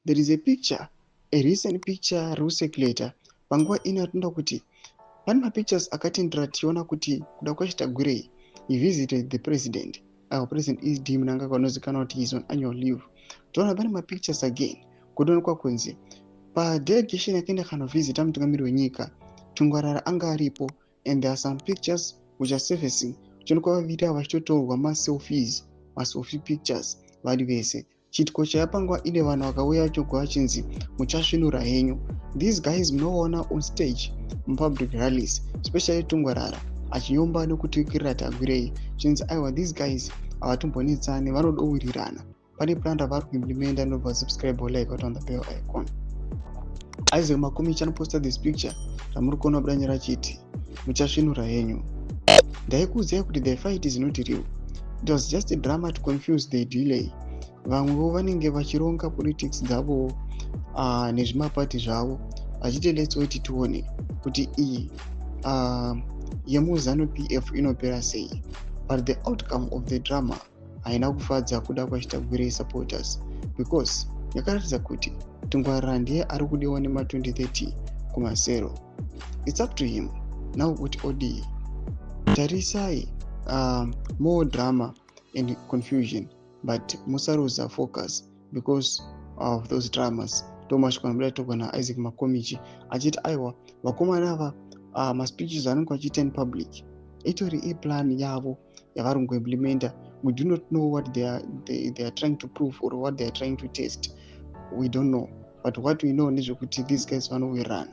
There is a picture, a recent picture riri kucirculata panguva ino yatinoda kuti pane mapictures akatendera tichiona kuti Kudakwashe Tagwirei, he visited the president, our President ED Mnangagwa, anozikanwa kuti is on annual leave. Toona pane mapictures again kutoonekwa kunzi padelegation yakaenda kanovhizita mutungamiri wenyika, Tungwarara anga aripo, and there are some pictures which are surfacing kuchionekwa vaviri ava vachitotorwa maselfies, maselfie pictures vari vese. Chiitiko chaipa ine vanhu vakauya vachogwa vachinzi muchasvinura henyu. These guys munovaona on stage mupublic rallies, especially Tungwarara achinyomba nekutukirira Tagwirei, chinzi aiwa, these guys havatombonetsani, vanodowirirana, pane plan ravari kuimplementa. Ndobva subscribe, like, on the bell icon. Isaac Makomichi anoposta this picture ramuri kuona budanyira achiti, "Muchasvinura henyu. Ndaikuudzai kuti the fight is not real. It was just a drama to confuse the delay. Vamwewo vanenge vachironga politics dzavowo nezvimapati zvavo vachiti let's wait tione kuti iyi yemuZANU PF inopera sei." But the outcome of the drama haina kufadza Kudakwashe Tagwirei supporters, because yakaratidza kuti Tungwarara ndiye ari kudiwa nema2030 kumasero. It's up to him now kuti odii. Tarisai more drama and confusion, but musaruza focus because of those dramas. Ndomasvika nobuda togwa naIsaac Makomichi achiti aiwa, vakomana ava, maspeeches anenge vachiita in public itori iplan yavo yavari kungoimplementa. We do not know what they are trying to prove or what they are trying to test. We don't know, but what we know ndezvekuti these guys vanowirirana.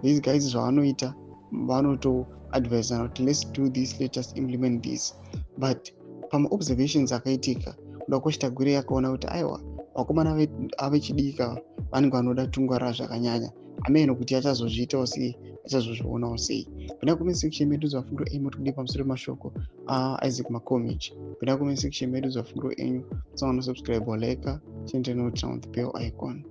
These guys zvavanoita, vanotoadvisana kuti let's do this, let us implement this. But pamaobservations akaitika, Kudakwashe Tagwirei akaona kuti aiwa, vakomana avechidika vanenge vanoda Tungwarara zvakanyanya. Ameno kuti achazozviitawo sei, achazozvionawo sei. Pinda comment section medu, zvafungiro enyu muri pamusoro pemashoko aIsaac Makomich. Pinda comment section medu, zvafungiro enyu. Musaona subscribe, like, chende, turn on the bell icon.